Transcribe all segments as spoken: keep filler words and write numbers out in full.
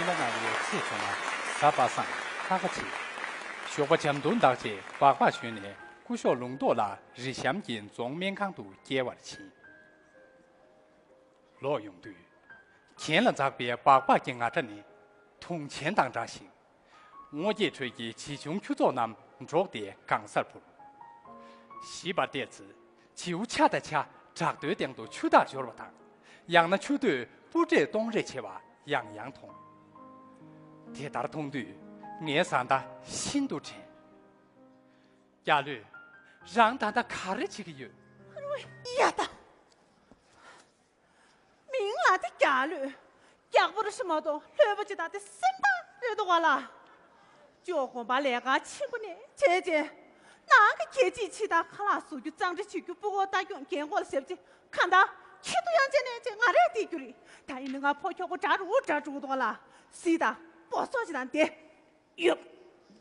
ལ་ང་ཡོད་ཚེ་བྱུང་ན་གཟའ་པ་སངས་ཁ་ཁ་བྱེད། ཞོགས་པ་འཇམ་འདུང་འདག་རྗེས་སྦག་སྦག་ཞོན་ནས་སྐུ་ཞབས་ལུང་རྟོགས་ལགས་རི་གཤམ་གྱི་རྫོང་སྨན་ཁང་དུ་སྐྱེལ་བར་ཕྱིན། ལོག་ཡོང་དུས། གྱེན་ལ་འཛེགས་པའི་སྦག་སྦག་གི་ང་སྒྲ་ནི་དུང་ཆེན་དང་འདྲ་ཞིང་། སྔོ་སྐྱེས་ཁྲོད་ཀྱི་བྱིའུ་ཆུང་ཁྱུ་ཚོགས་རྣམས་འདྲོགས་ཏེ་གང་སར་འཕུར། གཞིས་པར་བལྟས་ཚེ་བྱིའུ་ཆ་དང་ཆ་བྲག་རྡོའི་སྟེང་དུ་ཆུ་འཐག་འབྱོར་བ་དང་། ཡང་ན་ཆུ་སྟོད་སྤུ་འདྲེས་གཏོང་རེས་བྱེད་པ་ཡང་ཡང་མཐོང་། དེ་ལྟར་མཐོང་དུས་ངའི་བཟའ་ཟླ་ཤིན་ཏུ་དྲན། རྒྱ་ལོས། རང་ད་ལྟ་ག་རེ་བྱེད་ཀྱི་ཡོད། ཨ་རོ། ཡ་ད། མིང་ལ་དེ་རྒྱ་ལོས། རྒྱག་པོ་རུ་ཤི་མ་གཏོགས་ལྷོད་པོ་ཅི་ད་དེ་སེམས་ཐག་རེད་འདུག་ག་ལ། ཅོ་དགོན་པ་ལས་ཀ་ཆེན་པོ་ནས་བྱས་རྗེས། ནང་གི་ཁྱེད་ཅིག་ཕྱི་དང་ཁ་ལག་བཟོ་རྒྱུ་གཙང་སྦྲ་བྱེད་རྒྱུ་སྤུ་གོ་ལྟ་སྐྱོང་རྒན་གོག་ལ་ཞབས་ཕྱི་གང་ལྟར་ཁྱེད་དུ་ཡང་བྱས་ནས་བྱས་ང་རེད་བལྟས་རྒྱུ་རེད། ད་ཡིན་ན་ང་ཕོ་ཁྱོ་གོ་འདྲ་རུ་འདྲ་འགྲོ་གི་འདུག་ག་ལ། སི་དང་སྤོ་སོ་ཅི་དང་དེ། ཡོད།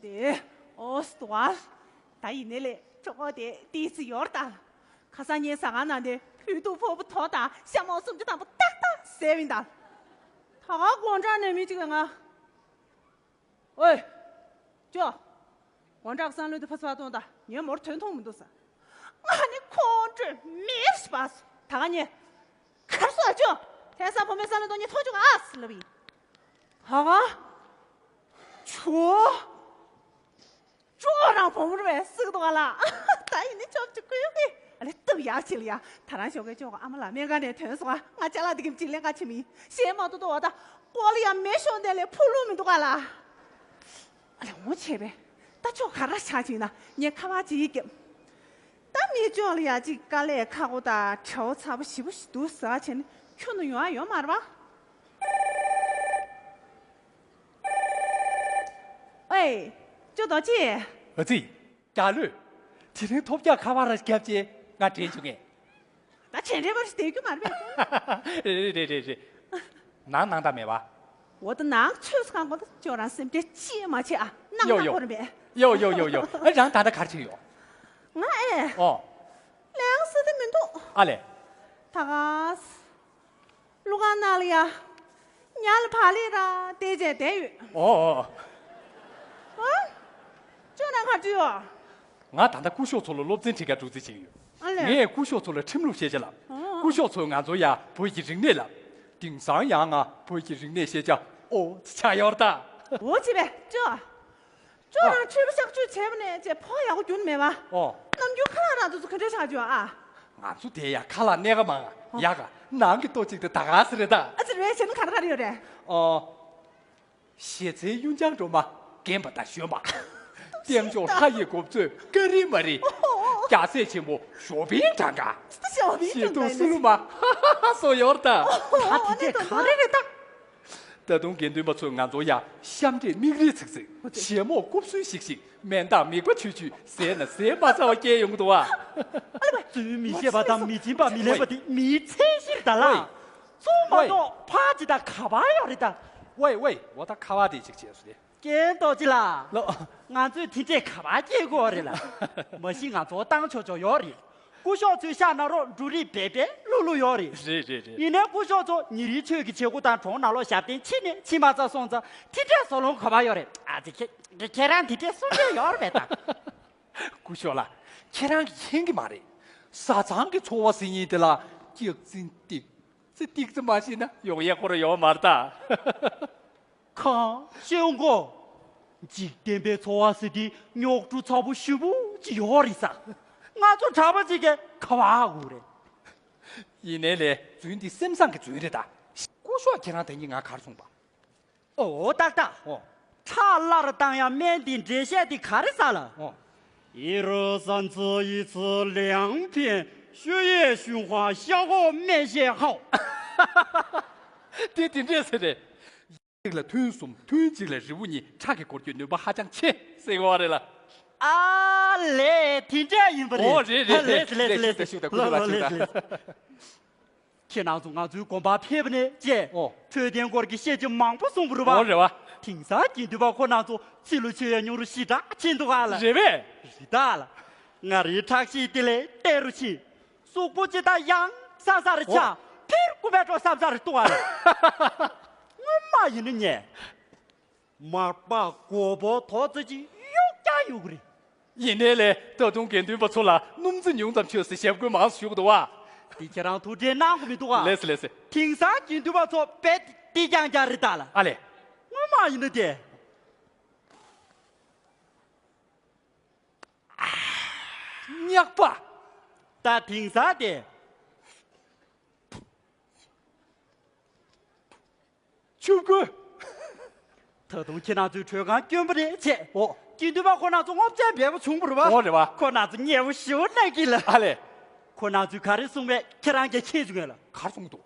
དེ། ཨོ་སི་ཏོ་ཨ། ད་ཡིན་ནའི་ལས་གྲོགས་པོ་དེ་ཏི་སི་ཡོར་ད། ཁ་སང་ངའི་ཟ་ཁང་ནང་དེ་བོད་ཐུག་ཕོར་པ་དོ་དང་ཤ་མོག་སུམ་ཅུ་ཐམ་པ་ཏག་ཏག་བཟས་པ་ཡིན་ད། ད་ག་དགོང་དྲག་ནས་མི་གཅིག་གིས་ང་། ཨོའི། ཅོ། དགོང་དྲག་བསམ་བློ་དེ་ཕ་ཚོ་བ་གཏོང་ད་ངས་མོར་དོན་མཐོང་མི་འདུག་ཟེར། ང་ནི་ཁོང་ཁྲོས་མེར་ཞིག་པ་སོ། ད་ག་ངས། གར་སོང་ཨ་ཅོ། དེང་སང་བུ་མོའི་བསམ་བློ་གཏོང་ཉེ་ཐོག་ཅུག་ཨ་སི་ལབ་ཡིན། ད་ག་ཅོ། ཅོ་རང་བུ་མོ་རེད་པས་སུ་གི་འདུག་ག་ལ། ད་ཡིན་ནི་ཅོ་ཅོ་ཀུ་ཡོ་གི། ཨ་ལེ་སྟབས་ཡག་ཆེ་ལ་ཡ། ད་རང་ཞོགས་ཀས་ཅོ་ག་ཨ་མ་ལགས་སྨན་ཁང་ནས་ཐོན་སོང་ཨ། ང་ཅ་ལག་འདི་གིམ་ཅིག་ལེན་ག་ཕྱིན་མི་ཡིན། གཞན་མ་གཏོགས་ཏོ་བ་ད་ཀོ་ལ་ཡ་མེ་ཤོར་ནས་ལས་ཕུ་ལུ་མི་འདུག་ག་ལ། ཨ་ལེ་འོ་བྱས་པས། ད་ཅོ་ག་ར་ཆགས་ཅིག་ན་ངས་ཁ་པར་ཅིག་རྒྱབ། ད་མི་ཅོ་ལ་ཡ་ཅིག་དཀའ་ལས་ཁག་པོ་དང་བྲེལ་བ་ཚ་པོ་ཞེ་པོ་ཞིག་འདུག་ཟེར་བ་བྱས་ནས་ཁྱོན་ནས་ཡོང་ཡ་ཡོད་མ་རེད་པ། ཨེ། ཅོ་རྡོ་རྗེ། ཨ་ཙི། རྒྱ་ལོས། དེ་རིང་ཐོབ་རྒྱག་ཁ་པར་ར་བརྒྱབ་རྗེས་ང་དྲན་བྱུང་ངས། ད་དྲན་དྲན་པར་བསྡད་རྒྱུ་མ་རེད་པས། རེད་རེད་རེད་རེད། ནང་སྣང་དག་མེད་པ། འོ་ད་ནང་ཆོས་སུ་གང་གོ་ད་ཅོ་རང་སེམས་ཁྲལ་ཅི་མ་བྱེད་ཨ། སྣང་ཡོ་དག་ཡོ། ཁོ་རེ་མེད། ཡོ་ཡོ་ཡོ་ཡོ། ཨ་རང་ད་ལྟ་གར་ཕྱིན་ཡོད། ང་ཨེ། ཨོ། ལས་ཀ་སི་ཏི་མི་འདུག་ཨ་ལས། ད་ག་ལུ་ག་ན་ལ་ཡ། ཉ་ལ་བ་ལི་ར་དེ་བྱས་བསྡད་ཡོད། ཨོ་ཨོ། ཨ། ཅོ་ན་ག་དུས་ཨ། ང་ད་ལྟ་སྐུ་ཞབས་ཚོ་ལ་སློབ་ཚན་ཁྲིད་ག་འགྲོ་རྩིས་བྱས་ཡོད། ཨ་ལས། ངས་སྐུ་ཞབས་ཚོ་ལ་ཁྲིམས་ལུགས་བཤད་བྱ་ལ། ཨོ། སྐུ་ཞབས་ཚོས་ང་ཚོ་ཡ་བོད་ཀྱི་རིག་གནས་ལ། དེང་སང་ཡང་ང་བོད་ཀྱི་རིག་གནས་བཤད་བྱ་ཨོ་ཙི་ཆགས་ཡོད་རེད་ད། འོ་ཅི་བས་ཅོ། ཅོ་རང་ཆོས་པ་གཤག་བཅོས་བྱས་པ་ནས་ཅེ་ཕོ་ཡག་པོ་རྒྱུན་མེད་པ། ཨོ། ནམ་རྒྱུན་ཁ་ལག་རག་དུས་སུ་ག་འདྲ་ཆགས་བྱུང་ཨ། ང་ཚོ་དེ་ཡ་ཁ་ལག་གནས་ཀ་མང་ཡག་ག་ནང་གི་ལྟོ་གཅིག་དེ་ད་ག་ཟེ་རེད་ད། ཨ་ཙི་རེད་བྱས་ན་ག་རེ་ག་རེ་ཡོད་རེད། ཨོ། ཞེ་ཚའི་གཡུ་འཇང་སྒྲོལ་མ་རྒན་པ་དང་གཞོན་པ། ལྟེང་ཕྱོགས་ལྷ་ཡི་གོ་མཚོན་ཀ་རི་མ་རི། རྒྱ་སྲས་ཆེན་པོ་ཞོ་པིན་གྲངས་ཀ། ཞོ་པིན་ཞེ་གྲངས་ཀ་ཏུ་སུ་ལུ་མ་ཧ་ཧ་ཧ་སོ་ཡོར་ད། ད་དེ་ག་རེ་རེད་ད། ད་དུང་དགེ་འདུན་པ་ཚོས་ང་ཚོ་ཡ་ཤམ་འདྲེས་མིག་རིལ་ཚིག་ཚིག་ཞལ་མོ་རྐུབ་སུན་ཞིག་ཞིག་མེ་མདའ་མིག་པ་ཆུ་ཆུ་ཟས་ན་ཟས་མ་ཚར་བ་སྐྱེལ་ཡོང་གི་འདུག་བ། བཙུན་མི་ཤེས་པ་དང་མི་སྦྱིན་པ་མི་ལེན་པ་དེ་མིའི་མཚན་གཞིར་གདའ་ལ། ཚུར་མ་གཏོགས་ཕར་ཅི་ད་ག་པར་ཡོད་རེད་ད། ཝེ་ཝེ་འོ་ད་ཁ་བ་དེ་ཅིག་བྱས་སོ་དེ། རྒན་རྡོ་རྗེ་ལགས། ལོ། ང་ཚོས་དེ་འདྲས་ག་པར་སྐྱེལ་དགོས་རེད་ལ། མ་གཞི་ང་ཚོ་བཏང་ཆོག་ཆོག་ཡོད་རེད། སྐུ་ཞབས་ཚོས་ཤ་ན་རོ་འབྲུ་རིགས་བེ་བེ་ལྷུ་ལྷུ་ཡོད་རེད། རེད་རེད་རེད། ཡིན་ནའི་སྐུ་ཞབས་ཚོ་ཉིན་རེའི་ཆོས་ཀྱི་བྱེད་སྒོ་དང་གྲོང་ནང་ལོགས་ཞབས་བརྟན་ཕྱིན་ནས་ཕྱིན་མ་ཚར་སོང་ཙང་དེ་འདྲས་བཟོ་ལོང་ག་པར་ཡོད་རེད། ཨ་ཙི་ཁྱེད་ཁྱེད་རང་དེ་འདྲས་གསུང་རྒྱུ་ཡོད་རེད་པས་ད། སྐུ་ཞབས་ལགས། ཁྱེད་རང་གིས་མཁྱེན་གྱི་མ་རེད། བཟའ་ཚང་གི་འཚོ་བ་ཟེར་མཁན་དེ་ལ་སྐྱག་རྫུན་ཏིག་ཙི་ཏིག་ཙི་མ་བྱས་ན་ཡོང་ཡས་ཁོ་རང་ཡོད་མ་རེད་ད། གང་ཤེས་འོང་གོ། འཇིག་རྟེན་པའི་འཚོ་བ་ཟེར་དེ་རྙོག་དྲ་ཚ་པོ་ཞེ་པོ་ཅིག་ཡོད་རེད་ས། ང་ཚོ་གྲྭ་པ་ཅིག་གིས་ག་པར་དགོས་རེད། ཡིན་ནའི་ལས་རྫུན་འདི་སེམས་བཟང་གི་རྫུན་རེད་ད། སྐུ་ཞབས་ཁྱེད་རང་ད་གིན་ང་ག་རེ་གསུངས་པ། ཨོ་ཏག་ཏག་ཨོ། ཁྲག་སླར་བཏང་ཡང་སྨན་འདི་འགྲེལ་བཤད་འདི་ག་རེ་ཟ་ལ། ཨོ། ཨི་རུ་ས་ཙི་ཡི་ཙི་ལིའང་ཕིན་ཤུ་ཡེ་ཤུན་ཧྭ་ཤ་ཧོ་སྨན་ཤེ་ཧའོ། དེ་དེ་འདྲས་ཟེར་རེད། གཅིག་ལ་ཐུན་གསུམ་ཐུན་གཅིག་ལ་རི་བོ་གཉིས་ཁྲག་གིས་བསྐོར་རྒྱུའི་ནུས་པ་ཧ་ཅང་ཆེ་ཟེར་གི་ཡོད་རེད་ལ། ཨ་ལས་དེ་འདྲས་ཡིན་པ་རེད། ཨོ་རེད་རེད་རེད། ལེགས་སེ་ལེགས་སེ་ལེགས་སེ་ལེགས་སེ། ལེགས་སེ་ལེགས་སེ། ཁྱེད་རྣམ་ཚོ་ང་ཚོའི་དགོན་པར་ཕེབས་པ་ནས་བཅས། ཨོ། འཕྲོད་བསྟེན་སྐོར་གྱི་བཤད་རྒྱུ་མང་པོ་གསུངས་པ་རེད་པ། ཨོ་རེད་པ། དེང་སང་དགེ་འདུན་པ་ཁོ་རྣམ་ཚོ་ཕྱི་ལོ་ཆོས་ཡ་ཉུང་རུ་ཞེ་དྲག་ཕྱིན་འདུག་ག་ལ། རེད་པས། རེད་ད་ལ། ང་རའི་ཁྲག་ཤེད་དེ་ལས་བརྟན་རུ་ཕྱིན། གཟུགས་པོ་ཇི་ལྟར་ཡང་ས་ས་རུ་ཆགས། ཨོ། ཕེར་ཀུ་བས་འགྲོ་བསམ་ས་རུ་གཏུགས་ག་ལ། སྔོན་མ། ཨ་ཡིན་ནི་ཉེ། མར་པ་མགོ་བོ་ཐོག་ཙེ་ཅིག་གཡུག་ཀྱང་གཡུག་རེད། ཡིན་ནའི་ལས་ད་དུང་དགེ་འདུན་པ་ཚོ་ལ་སྣུམ་རྩི་ཉུང་ཙམ་མཆོད་ཟེར་ཞབས་བཀོད་མང་ཙམ་ཞུ་གི་འདུག་བ། འདི་ཁྱེད་རང་ཐུགས་ཁྲལ་གནང་དགོས་མི་འདུག་བ། ལེས་ལེས། དེང་སང་དགེ་འདུན་པ་ཚོ་དཔེ་འདི་རྐྱང་རྐྱང་རེད་ད་ལ། ཨ་ལས། སྔོན་མ་ཡིན་ན་དེ། ཉག་པ། ད་དེང་སང་དེ། ཆུ་བསྐོལ། ད་དུང་ཁྱེད་རང་ཚོའི་གྲོས་ཁང་སྐྱོན་པ་རེད་བྱས། ཨོ། དགེ་འདུན་པ་ཁོ་རང་ཚོ་སྔོ་ཚལ་འབེལ་པོ་བྱུང་བ་རེད་བ། ཨོ་རེད་བ། ཁོ་རང་ཚོ་མཉེས་པོ་ཞེ་པོ་གནང་གི་ལ། ཨ་ལས། ཁོ་རང་ཚོས་ག་རེ་གསུངས་པས་ཁྱེད་རང་གིས་མཁྱེན་བྱུང་ངས་ལ། ག་རེ་གསུངས་འདུག་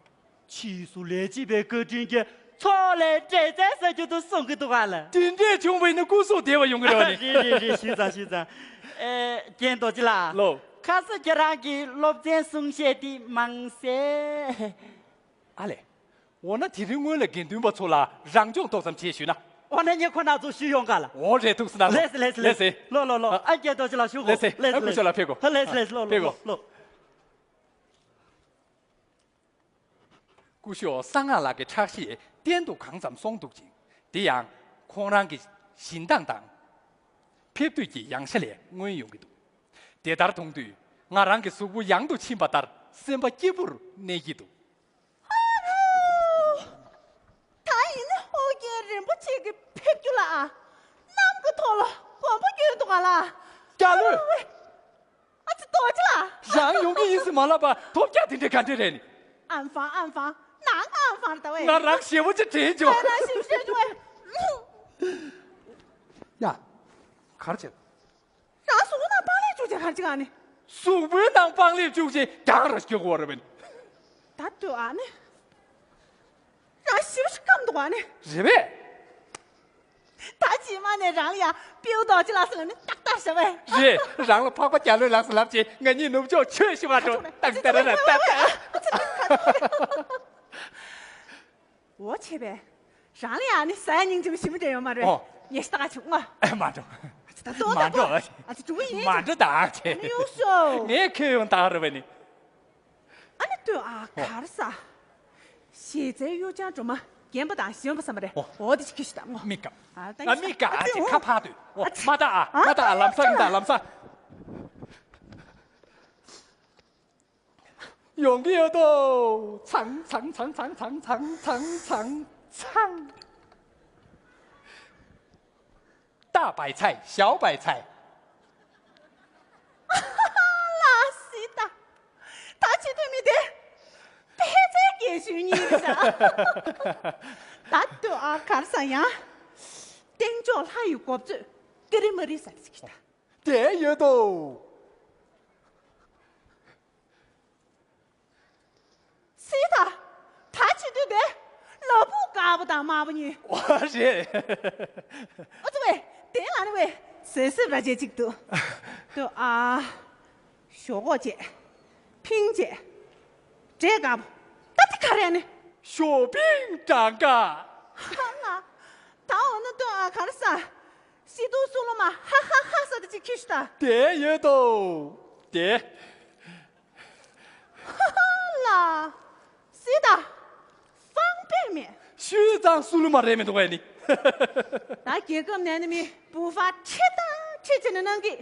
ཕྱིས་སུ་ལས་བྱེད་པའི་བཀའ་དྲིན་གྱིས་ཚོགས་ལས་འབྲས་རྩལ་ཟ་རྒྱུ་དུ་གསུང་གི་འདུག་ག་ལ། དེ་འདྲས་བྱུང་བ་ཡིན་ན་སྐུ་གཟུགས་བདེ་བ་ཡོང་གི་རེད་བ་ནི། རེད་རེད་རེད། ཞུས་ཙང་ཞུས་ཙང་། ཨེ། རྒན་རྡོ་རྗེ་ལགས། ལོ། ཁ་སང་ཁྱེད་རང་གིས་སློབ་ཚན་གསུང་བཤད་འདི་མང་གསལ། ཨ་ལས། འོ་ན་དེ་རིང་སྔོན་ལ་དགེ་འདུན་པ་ཚོ་ལ་རང་སྦྱོང་ཏོག་ཙམ་བྱེད་ཞུས་ན། འོ་ན་ངས་ཁོ་རང་ཚོ་ཞུ་ཡོང་ག་ལ། འོ་རེད། ཐུགས་སུ་གནང་། ལེས་ལེས་ལེས། ལེས། ལོ་ལོ་ལོ། ཨ། ཨ་རྒན་རྡོ་རྗེ་ལགས་ཞུ་གོ། ལེས། ལེས་ཨ་སྐུ་ཞབས་ལགས་ཕེབས་གོ། ལེས་ལེས་ལོ་ལོ། ཕེབས་གོ། ལོ། སྐུ་ཞབས་གསང་སྔགས་ལགས་ཀྱི་ཁྲག་ཤེད་གཏན་དུ་གང་ཙམ་སོང་འདུག་ཅིང་། དེ་ཡང་ཁོང་རང་གི་བཞིན་མདངས་དང་ཕེབས་འདོད་ཀྱི་ཡང་ཤ་ལས་མངོན་ཡོང་གི་འདུག་དེ་ལྟར་མཐོང་དུས་ང་རང་གི་གཟུགས་པོ་ཡང་དུ་ཕྱིན་པ་ལྟར་སེམས་པ་སྐྱིད་པོར་གནས་ཀྱི་འདུག་ཨ་རོ། ད་ཡིན་ན་ཨོ་རྒྱན་རིན་པོ་ཆེ་གི་ཕེབས་རྒྱུ་ལ་གནམ་གྱི་ཐོག་ལ་གོམ་པ་བསྐྱོད་འདུག་ག་ལ། སྐྱ་ལོས། ཨ་ཙི། རྡོ་རྗེ་ལགས། རང་ཡོང་གི་ཡིན་ཟེར་མ་ལབ་པ། ཐོབ་རྒྱག་དེ་འདྲས་ག་འདྲས་རེད་ནི། ཨན་ཧྥང་ཨན་ཧྥང་། ནང་ཨན་ཧྥང་ལྟ་བས། ང་རང་ཞེ་པོ་ཅིག་དྲན་བྱུང་། ང་རང་ཞེ་པོ་ཅིག་དྲན་བྱུང་བས། ཡ། ག་རེ་བྱེད། རང་གཟུགས་པོ་ནང་སྤང་ལེབ་བཅུག་བྱས་ག་རེ་བྱེད་ག་ནི། གཟུགས་པོའི་ནང་སྤང་ལེབ་བཅུག་བྱས་རྒྱང་ར་སྐྱོད་དགོས་རེད་པས་ནི། ད་ལྟོས་ཨ་ནི། རང་ཞེ་པོ་ཅིག་སྐམ་འདུག་ཨ་ནི། རེད་པས། ད་རྗེས་མ་ནས་རང་ལ་ཡ་སྤྲེའུ་རྡོ་རྗེ་ལགས་ཟེར་ལབ་ནས་ཏག་ཏག་བྱ་བས། རེད། རང་ལ་འཕགས་པ་རྒྱ་ལོ་ལགས་ཟེར་ལབ་བྱས་ང་གཉིས་ནུབ་ཕྱོགས་ཆོས་ཞུ་བར་འགྲོ། ཏག་ཏག་ར་ར་ཏག་ཏག་འོ་བྱས་པས། རང་ལ་ཡང་ནི་ཟ་ཡ་སྙིང་རྗེ་མོ་ཞིམ་པོ་འདྲ་ཡོད་མ་རེད། ཨོ། ཉེ་ཞིག་ད་ག་བྱུང་ང་། ཨེ་མ་འགྲོ། ད་ལྟོ་ད་མ་ལྟོ། འགྲོ། ཨ་ཙི་འགྲོ་གི་ཡིན། མ་འགྲོ་ད་ཨ་ཙི། ནི་གཡུག་སོ། ངས་ཁྱོད་ཡོང་ད་རེད་པས་ནི། ཨ་ནི་ལྟོས་ཨ། ག་རེ་ཟ། ཞེ་ཚའི་གཡུ་ལྕང་སྒྲོལ་མ་རྒན་པ་དང་གཞོན་པ་བསམ་པ་རེད། ཨོ། འོ་དེ་ཅིག་ཁྱེར་ཤོག་ད་ངོ་། མི་དགའ། ཨ་ད་ཨ་མི་དགའ། ཨ་ཙི་ཁ་ཕར་སྡོད། ཨོ་མ་ད་ཨ། མ་ད་ཨ། ལམ་སང་ཡིན་ད་ལམ་སང་། ཡོང་གི་ཡོད་དོ། ཚང་ཚང་། 大白菜，小白菜། ལ་སི་ད། ད་ཅི་ཐུ་མི་དེ་ཕལ་ཆེར་རྒན་གཞོན་གཉིས་རེད་ཤག་ད་ལྟོས་ཨ། ག་རེ་ཟ་ཡང་། སྟེང་ཕྱོགས་ལྷ་ཡི་གོ་མཛོད་ཀི་རི་མ་རི་ཟ་རེ་ཟ་གི་ད། དེ་ཡོད་དོ། སི་ད། ད་ཅི་དུས་དེ་ལ་ཕུག་དཀར་པོ་དང་དམར་པོ་གཉིས། ཨོ་རེད། ཨོ་ཙི་ཝེ། དེ་ལ་ནི་ཝེ་ཟེ་སི་ར་ཅེ་གཅིག་འདུག་དུ་ཨ། ཞོག་ཁོག་བཅད། ཕིང་བཅད། འབྲས་དཀར་པོ། ད་དེ་ག་རེ་ནི། ཞོག་ཕིང་གྲང་ག་ཧ་ང་། ད་འོ་ན་དུ་ཨ་ག་རེ་ཟ། སི་ཏུ་སུ་ལུ་མ་ཧ་ཧ་ཧ་ས་དེ་ཅིག་ཁྱི་ཤི་ད། དེ་ཡོད་དོ། དེ། ཧ་ཧ་ལ། སི་ད། ཧྥང་པེ་མེ། ཤུས་ཙང་སུ་ལུ་མ་རེད་མི་འདུག་ཨེ་ནི། ད་རྒྱལ་ཁབ་ནས་ནི་མི་བུ་ཧྥ་ཁྲི་ད་ཁྲི་ཅི་ནི་གནང་གི།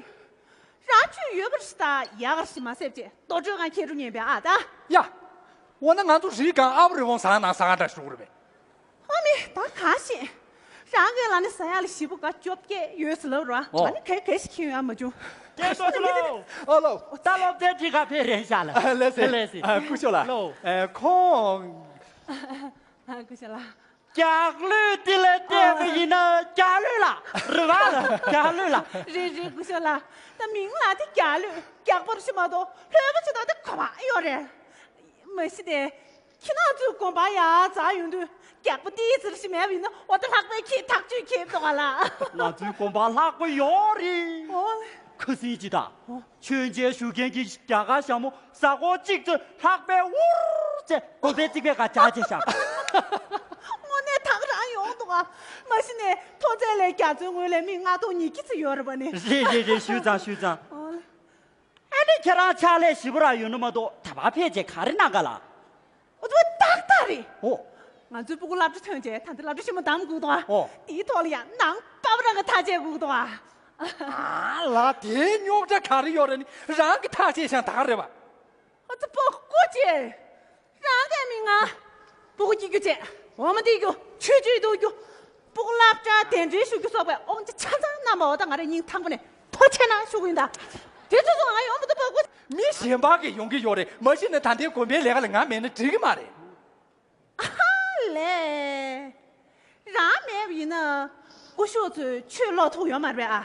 རང་ཆུ་ཡོད་པར་ཤི་ད་ཡག་གར་ཤི་མ་སེབ་ཅེ་ཏོ་ཅོ་གང་ཁྱེད་རུ་ཉན་པའི་ཨ་ད། ཡ། འོ་ན་ང་ཚོ་རི་སྒང་ཨ་བ་རི་བོང་ཟང་ནང་ཟང་འདྲ་ཞུགས་རེད་པས། ཨ་མི་ད་གང་ཤེས། རང་གི་ལ་ནི་ཟ་ཡག་ལ་ཞི་བུ་ག་བཅོ་བརྒྱད་ཡོད་ཟེར་ལབ་ར། ཨོ། ང་ནི་གལ་གལ་ཞིག་ཁྱེར་ཡོང་ཡ་མ་བྱུང་། ཀྱེ་ཏོ་ཅི་ལོ། ཨོ་ལོ། ད་སློབ་ཚན་ཁྲིད་ག་ཕེབས་རན་ཤག་ལ། ལེ་སེ། ལེ་སེ། ཨ་སྐུ་ཞབས་ལགས། ལོ། ཨེ་ཁོང་། ཨ་སྐུ་ཞབས་ལགས། རྒྱག་ལོས་དེ་ལ་བལྟས་པ་ཡིན་ན་རྒྱག་ལོས་ལ་རེད་བ་ལ། རྒྱག་ལོས་ལ། རེད་རེད་སྐུ་ཞབས་ལགས། ད་མིང་ལ་དེ་རྒྱག་ལོས་རྒྱག་པར་ཤི་མ་གཏོགས་ལྷོད་པ་ཆེ་ད་དེ་གོ་མ་ཡོད་རེད། མ་གཞི་དེ། ཁྱེད་རང་ཚོའི་དགོན་པར་ཡར་འཛེགས་ཡོང་དུས་རྒྱག་པ་ཏིའི་ཙིར་ཞིག་མེད་པ་ཡིན་ན་འོ་ད་ལྷག་པའི་ཁྱི་ཐག་གཅོད་ཁྱེད་འདུག་ག་ལ། ང་ཚོའི་དགོན་པར་ལྷག་པ་ཡོད་རེད། ཨོ། ཁ་སང་ཅིག་ད། ཨོ། མཆོད་མཇལ་ཞུ་མཁན་གྱི་རྒྱ་གར་ཞྭ་མོ་གཟའ་འཁོར་གཅིག་ཚོད་ལྷག་པའི་འུར་ཅེས་དགོན་པའི་རྩིག་པའི་ཁ་ཇག་བྱས་བཞག་དངོས་གནས་ཐག་རང་ཡོང་འདུག་ག་མ་གཞི་ནས་ཐོན་རྫས་ལས་རྒྱ་མཚོའི་ངོས་ལས་མི་ལྔ་སྟོང་ཉིས་བརྒྱ་ཙམ་ཡོད་རེད་པ་ནི། རེད་རེད་རེད། ཞུས་ཙང་ཞུས་ཙང་། ཨོ་ལེ། ཨ་ནི་ཁྱེད་རང་ཕྱག་ལས་ཞིབ་པོ་རང་ཡོད་ནི་མ་གཏོགས་ད་བར་ཕལ་ཆེར་ག་རེ་གནང་ག་ལ། འོ་དེ་ཏག་ཏག་རེད། ཨོ། ང་ཚོའི་སྤུ་གུ་སློབ་གྲྭ་ཐོན་རྗེས་ད་ལྟ་སློབ་གྲྭ་ཆེན་མོ་བདམས་དགོས་འདུག་ཨ། ཨོ། དེའི་ཐོག་ལ་ཡང་ནང་པ་ཕ་རང་གི་ཐག་བཅད་དགོས་འདུག་ཨ། ཨ་ལ་དེའི་རྙོག་དྲ་ག་རེ་ཡོད་རེད། ནི་རང་གི་ཐག་བཅད་ཤང་ད་ག་རེད་བ། ཨ་ཙི་སྤུ་གུ་ཅེ། རང་གི་མི་ང་། སྤུ་གུ་སྐྱེ་རྒྱུ་བྱས། འོ་མ་འདི་རྒྱུ་ཆོས་ཆོས་འདུག་རྒྱུ། སྤུ་གུ་སློབ་གྲྭ་གདན་འདྲེན་ཞུ་རྒྱུ་སོགས་པའི་དབང་ཆ་ཆ་ཚང་རྣམ་པ་འོ་ད་ང་རང་སྙིང་ཐག་པ་ནས་ཐུགས་རྗེ་ཆེ་གནང་ཞུ་གི་ཡིན་ད། དེ་ཚོ་ཚོ་ང་ཡོང་མི་འདུག་སྤུ་གུ། མི་གཞན་པ་གིས་ཡོང་གི་ཡོད་རེད། མ་གཞི་ནས་ད་ལྟའི་དགོན་པའི་ལས་ཀ་ལ་ང་མེད་ན་འགྲིག་གི་མ་རེད། ཨ་ལས། རང་མེད་པ་ཡིན་ན་སྐུ་ཞབས་ཚོས་ཆོས་ཀློག་ཐུབ་ཡོད་མ་རེད་ཨ།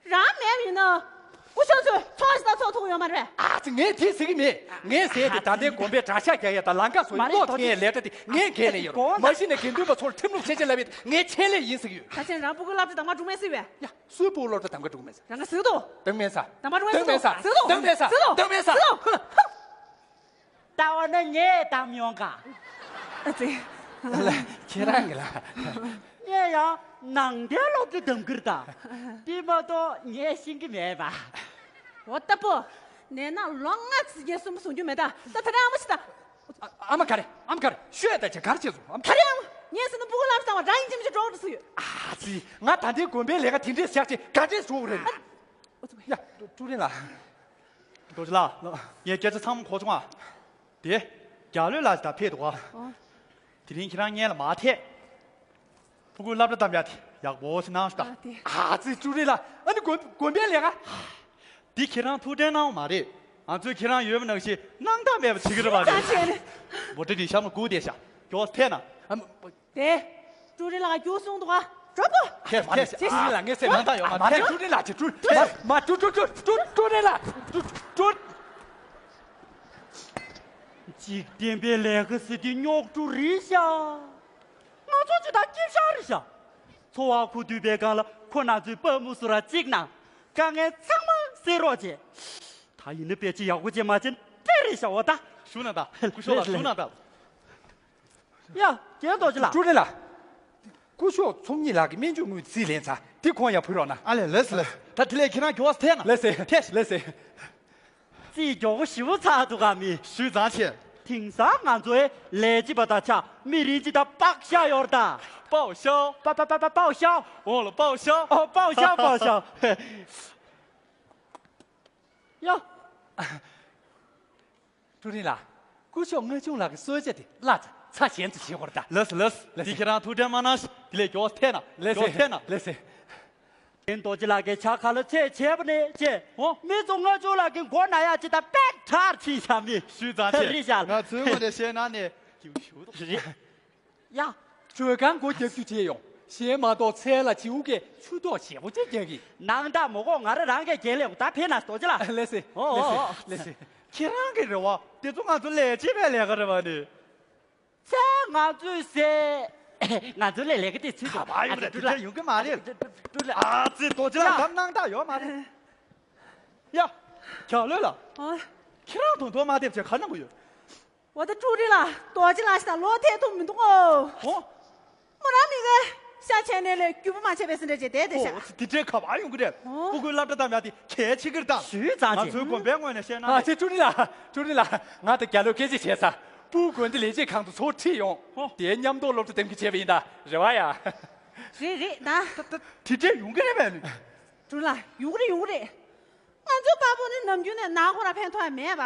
རང་མེད་པ་ཡིན་ན་སྐུ་ཞབས་ཚོས་ཚོགས་ཞིག་ད་ཚོགས་ཐུབ་ཡོད་མ་རེད། ཨ་ཙི་ངས་དེ་ཟེར་གི་མེད། ངས་ཟེར་དེ་ད་ལྟའི་དགོན་པའི་གྲྭ་ཤག་རྒྱག་ཡ་དང་ལམ་ཁ་བཟོ་ཡ་མ་རེད་ཀློག་འཐེན་ཡའི་ལས་གྲྭ་དེ་ངས་འགན་ལེན་ཡོད་རེད། མ་གཞི་ནས་དགེ་འདུན་པ་ཚོར་ཁྲིམས་ལུགས་ཆད་ཆད་ལབ་ཡས་ངའི་ཆད་ལས་ཡིན་ཟེར་གི་ཡོད། ད་ཆེན་རང་སྤུ་གུའི་སློབ་གྲྭ་དང་མ་འགྲོ་མེད་ཟེར་བས། ཡ་སུའི་སྤུ་གུ་སློབ་གྲྭ་དང་ག་འགྲོ་མེད་ཟེར། རང་ག་ཟེར་དོ། དང་མེད་ས། དང་མ་འགྲོ་མེད་ཟེར་དོ། ཟེར་དོ། དང་མེད་ས། ཟེར་དོ། དང་མེད་ས། ཟེར་དོ། ད་འོ་ན་ངས་བདམས་ཡོང་ག་ཨ་ཙི། ལ་ཁྱེད་རང་གི་ལ། ངས་ཡང་ནང་བསྟན་སློབ་གྲྭ་བདམས་ཀྱི་རེད་ད། དེ་མ་གཏོགས་ངས་ཤེས་ཀྱི་མེད་པ། འོ་ལྟ་བུ། ནས་ན་ལོ་ལྔ་ཙམ་རྗེས་གསུམ་པོ་བཟུང་རྒྱུ་མེད་ད། ད་ད་རེས་ཨ་མ་ཤི་ད། ཨ་ཨ་མ་ག་རེ། ཨ་མ་ག་རེ། ཤོད་ད་ཅི་ག་རེ་བྱས་སོང་ཨ་མ། ག་རེ་ཨ་མ། ངས་ཟེར་ན་སྤུ་གུ་ལབ་བཏང་བ་རང་ཡིན་གཅིག་མིན་གཅིག་འགྲོ་འགྲོ་སུ་ཡོད། ཨ་ཙི། ང་ད་ལྟའི་དགོན་པའི་ལས་ཀ་དེ་འདྲས་བཞག་ཅིག་ག་འདྲས་བཟོ་དགོས་རེད། ཡ། ཀྲུ་ཀྲུ་རིན་ལགས། རྡོ་རྗེ་ལགས། ངས་སྐད་ཆ་ཚང་མ་གོ་བྱུང་ཨ། དེ། རྒྱ་ལོས་ལགས་ད་ཕེབས་འདུག་ཨ། ཨོ། དེ་རིང་ཁྱེད་རང་སྔོན་ལ་མར་ཐད། ཕྲུ་གུའི་སློབ་གྲྭ་བདམས་ཡག་དེ་ཡག་པོ་ཞིག་གནང་ཤག་ད། ཨ་ཙི་ཀྲུ་རིན་ལགས། ཨ་ནི་དགོན་དགོན་པའི་ལས་ཀ། འདི་ཁྱེད་རང་ཐུགས་ཁྲལ་གནང་བ་མ་རེད། ང་ཚོས་ཁྱེད་རང་ཡོད་པ་ནང་བཞིན་སྣང་དག་མེད་པ་བྱེད་ཀྱི་རེད་པ། ད་བྱས་ནས། མོ་ཊ་འདི་ཤར་མ་སྒུག་བསྡད་ཤག་མགྱོགས་ཐད་ན། ཨ་མ། དེ། ཀྲུ་རིན་ལགས་རྒྱུགས་སོང་འདུག་ག་འགྲོ་དགོས། ཐད་མ་ཐད། ཅི་ཞིག་ལ་ངས་ཟེར་སྣང་དག་ཡོད་མ་ཐད། ཀྲུ་རིན་ལགས་ཀྱི་ཀྲུ་མ་མ་ཀྲུ་ཀྲུ་ཀྲུ་ཀྲུ་ཀྲུ་རིན་ལགས་ཀྲུ་ཀྲུ། འཇིག་རྟེན་པའི་ལས་ཀ་ཟེར་དུས་རྙོག་དྲ་རེད་ཤག་ང་ཚོ་ཅི་ད་སྐྱིད་ཤག་རེད་ཤག་འཚོ་བ་ཁུ་སྡུད་པའི་སྒང་ལ་ཁོ་ན་ཚོའི་པ་མུ་སུ་ར་གཅིག་ན་དཀའ་ངལ་ཚང་མ་སེལ་རོགས་བྱེད། ད་ཡིན་ན་དཔེ་ཆ་ཡག་པོ་བྱེད་མ་བྱེད་འདྲ་རེད་ཤག་འོ་ད། ཞུ་ན་ད་སྐུ་ཞབས་ལགས་ཞུ་ན་ད། ཡ། རྒན་རྡོ་རྗེ་ལགས། ཀྲུ་རིན་ལགས། སྐུ་ཞབས་ཚོགས་གཉིས་ལགས་ཀྱི་སྨན་བཅོས་དངུལ་རྩིས་ལེན་ཚར་དེ་ཁོང་ཡར་ཕུལ་རོགས་གནང་། ཨ་ལས་ལགས་སོ་ལགས། ད་དེ་ལས་ཁྱེད་རང་མགྱོགས་ཐད་ན། ལགས་སོ། ཐད་ཤིག་ལགས་སོ། རྩིས་མགྱོགས་པོ་ཞེ་པོ་ཚར་འདུག་ག་མི། ཞུས་ཙང་ཆེ། དེང་སང་ང་ཚོའི་ལས་བྱེད་པ་དང་ཆ་མི་རིགས་གཅིག་དང་པག་ཤ་ཡོད་རེད་ད། པའོ་ཤའོ། པ་པ་པ་པ་པའོ་ཤའོ། འོང་ལ་པའོ་ཤའོ། ཨོ་པའོ་ཤའོ་པའོ་ཤའོ། ཡ། ཀྲུ་རིན་ལགས། སྐུ་ཞབས་ལྔ་ཆུང་ལགས་ཀྱི་གསོལ་ཇ་དེ་བརླག་ཚར་ཚར་གཞན་དུ་བྱེད་དགོས་རེད་ད། ལགས་སོ་ལགས་སོ། ལགས་སོ། འདི་ཁྱེད་རང་ཐུགས་ཁྲལ་མ་གནང་ཞིག་དེ་ལས་མགྱོགས་ཐད་ན། ལགས་སོ། མགྱོགས་ཐད་ན། ལགས་སོ། རྒན་རྡོ་རྗེ་ལགས་ཀྱིས་ཇ་ཁ་ལ་ཚད་བྱས་པ་ནས་བྱས། འོ། མི་ཚོ་ལྔ་ཆུང་ལགས་ཀྱི་མགོ་ན་ཡག་ཅིག་དང་པད་ཁྲར་ཕྱིན་བཞག་མི། ཞུས་ཙང་ཆེ། རེད་ཤག་ང་ཚོའི་ངོས་ནས་བཤད་ན་ནི། རེད། ཡ། མགྲོན་ཁང་སྒོ་རྒྱག་རྒྱུ་བྱས་ཡོང་། གཞན་མ་གཏོགས་ཚལ་ལ་བྱིའུ་གས་ཆུ་ཏོག་ཞེ་པོ་ཅིག་རྒྱག་གི། ནང་ད་མོ་གོ་ང་ར་རང་གས་རྒྱལ་ལེ་ད་ཕེབས་ན་རྡོ་རྗེ་ལགས། ལགས་སེ། ཨོ་ཨོ་ཨོ། ལགས་སེ། ཁྱེད་རང་གི་རེ་བ་དེ་ཚོ་ང་ཚོ་ལས་བྱེད་པའི་ལས་ཀ་རེད་བ་ནི། ཚལ་ང་ཚོས་ཟས། ང་ཚོ་ལས་ལས་ཀ་དེ་ཚུད་ག་པར་ཡོང་རེད། དེ་འདྲ་ཡོང་གི་མ་རེད། ཨ་ཙི་རྡོ་རྗེ་ལགས་གདམ་སྣང་དག་ཡོད་མ་རེད། ཡ། རྒྱ་ལོས་ལགས། ཨ། ཁྱེད་རང་དོན་དོན་མ་བསྡད་བྱས་ག་གནང་གི་ཡོད། འོ་ད་ཀྲུ་རི་ལ་རྡོ་རྗེ་ལགས་ཤི་ད་ལོ་ཐེ་ཐུབ་མི་འདུག་ཨོ། ཨོ། མོ་རང་མི་ག་ཤ་ཆེ་ནས་ལས་རྒྱུ་བ་མ་ཆེ་བས་སི་འདྲ་བྱས་དེ་དེ་ཤ། ཨོ་དེ་འདྲའི་ཁ་བ་ཡོང་གི་རེད། ཨོ། སྤུ་གུའི་སློབ་གྲྭ་དམ་ཡ་དེ་གལ་ཆེ་གི་རེད་ད། ཞུས་ཙང་ང་ཚོའི་དགོན་པའི་ངོས་ནས་བཤད་ན། ཨ་ནི། ཅེ་ཀྲུ་རི་ལ། ཀྲུ་རི་ལ། ང་དང་རྒྱ་ལོས་སྐད་ཆ་བྱས་ས། སྤུ་དགོན་སྡེ་ལས་བྱེད་ཁང་དུ་ཚུར་ཁྲིད་ཡོང་། ཨོ། དེ་མཉམ་དུ་སློབ་གྲྭ་འདེམས་ཀྱི་བྱས་པ་ཡིན་ད། རེད་བ་ཡ། རེད་རེད་ད། ད་ད་དེ་འདྲའི་ཡོང་གི་རེད་པས་ནི། ཀྲུ་རི་ལ། ཡོང་གི་རེད་ཡོང་གི་རེད། ང་ཚོའི་དཔའ་བོ་ནི་ནམ་རྒྱུན་ནས་ནང་ཁོ་ར་ཕན་ཐོགས་ཡ་མེད་པ།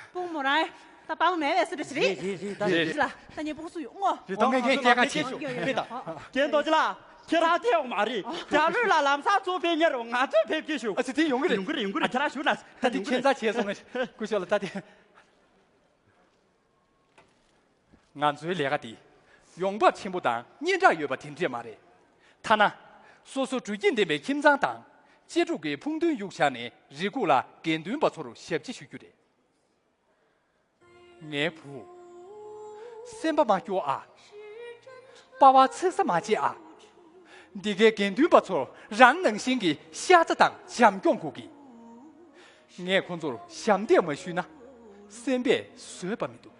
སྤུ་གུ་མོ་རང་ད་དཔའ་བོ་མེད་པའི་སུ་འདྲ་ཞིག་རེད། རེད་རེད་རེད་ད། རེད། ལ་ད་ངའི་སྤུ་གུ་སུ་ཡོད་ངོ་། རེད་ད། ང་ཚོ་སྐད་ཆ་ཞུ། རེད་ད། རྒན་རྡོ་རྗེ་ལགས་ཁྱེད་རང་ཐེ་འོང་མ་རེད། རྒྱ་ལོས་ལ་ལམ་སང་ཚུར་ཕེབས་ཉེ་རུ་ང་ཚོས་ཕེབས་སྐྱེལ་ཞུ། ཨ་ཙི་དེ་ཡོང་གི་རེད། ཡོང་གི་རེད་ཡོང་གི་རེད། ཨ་ཁྱེད་རང་ཞུ་ན། ད་དེ་ཁྱེད་ཚ་བྱས་སོང་ངས་སྐུ་ཞབས་ལ་ད་དེ། ང་ཚོའི་ལས་ཀ་འདི་ཡོང་འབབ་ཆེན་པོ་དང་སྙན་གྲགས་ཡོད་པ་དེ་འདྲས་མ་རེད། ཐ་ན་སོ་སོ་སྤྲོ་སྐྱིད་ལྡན་པའི་ཁྱིམ་ཚང་དང་གཅེས་ཕྲུག་གི་ཕུགས་འདུན་གཡུག་བཞག་ནས་རི་ཁུག་ལ་དགེ་འདུན་པ་ཚོར་ཞབས་ཕྱི་ཞུ་རྒྱུ་རེད། ངའི་བུ། སེམས་པ་མ་སྐྱོ་ཨ། པ་ཕར་ཚིག་ས་མ་བྱེད་ཨ། འདི་གའི་དགེ་འདུན་པ་ཚོར་རང་ནང་བཞིན་གྱི་ཤ་ཚ་དང་བྱམས་སྐྱོང་དགོས་ཀྱི། ངས་ཁོ་ཚོར་ཞབས་འདེགས་མ་ཞུས་ན་སེམས་པས་བཟོད་པ་མི་འདུག